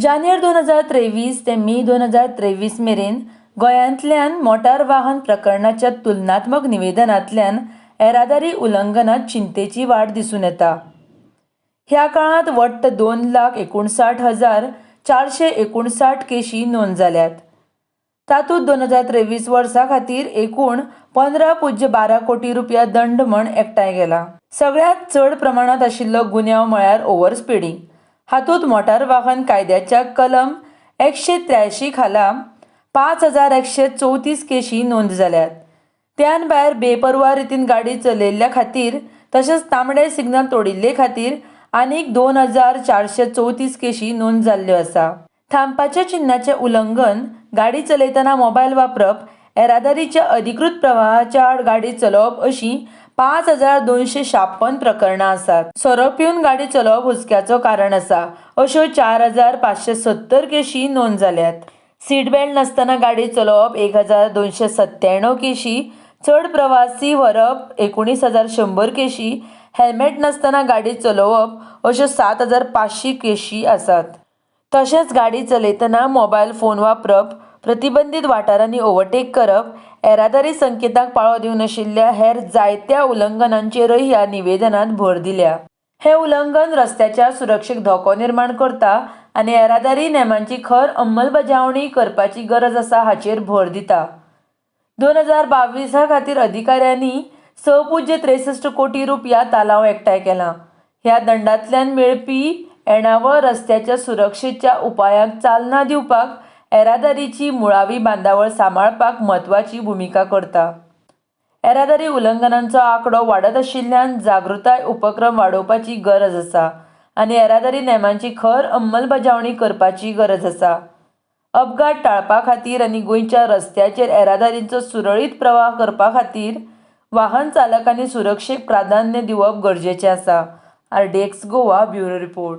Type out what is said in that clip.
जानेर 2023 ते मे 2023 मेरेन गोंयांतल्यान मोटार वाहन प्रकरणाच्या तुलनात्मक निवेदनांतल्यान येरादारी उल्लंघनांत चिंतेची वाड दिसून येता. ह्या काळांत वट्ट 2,59,459 केशी नोंद जाल्यात. तातूंत 2023 वर्सा खातीर एकूण 15.12 कोटी रुपया दंड म्हण एकठांय केला. सगळ्यांत चड प्रमाणांत आशिल्लो गुन्यांव म्हळ्यार ओव्हर स्पिडींग. हातूंत मोटार वाहन कायद्याच्या कलम 183 खाला 5134 केशी नोंद जाल्यात. त्यान भायर बेपर्वा रितीन गाडी चलयल्ल्या खातीर तशेंच तांबडे सिग्नल तोडिल्ले खातीर आनीक 2434 केशी नोंद जाल्ल्यो आसा. थांबपाच्या चिन्नाचें उल्लंघन, गाडी चलयतना मोबायल वापरप, येरादारीच्या अधिकृत प्रवाहाच्या आड गाडी चलोवप अशीं 5256 प्रकरणां आसात. सोरो पिवन गाडी चलोवप हुस्क्याचो कारण आसा अश्यो 4570 केशी नोंद जाल्यात. सीट बेल्ट नासतना गाडी चलोवप 1297 केशी, चड प्रवासी व्हरप 19,100 केशी, हेल्मेट नासतना गाडी चलोवप अश्यो 7500 केशी आसात. तशेंच गाडी चलयतना मोबायल फोन वापरप, प्रतिबंधीत वाठारांनी ओव्हरटेक करप, येरादारी संकेतांक पाळो दिवनाशिल्ल्या हेर जायत्या उल्लंघनांचेरय ह्या निवेदनांत भर दिल्या. हें उल्लंघन रस्त्याच्या सुरक्षेक धोको निर्माण करता आनी येरादारी नेमांची खर अंमलबजावणी करपाची गरज आसा हाचेर भर दिता. 2022 खातीर अधिकाऱ्यांनी 6.63 कोटी रुपया तालांव एकठांय केला. ह्या दंडांतल्यान मेळपी येणावळ रस्त्याच्या सुरक्षेच्या उपायांक चालना दिवपाक, येरादारीची मुळावी बांदावळ सांबाळपाक म्हत्वाची भुमिका करता. येरादारी उल्लंघनांचो आंकडो वाडत आशिल्ल्यान जागृताय उपक्रम वाडोवपाची गरज आसा आनी येरादारी नेमांची खर अंमलबजावणी करपाची गरज आसा. अपघात टाळपा खातीर आनी गोंयच्या रस्त्याचेर येरादारीचो सुरळीत प्रवाह करपा खातीर वाहन चालकांनी सुरक्षेक प्राधान्य दिवप गरजेचें आसा. RDX Goa, bureau report.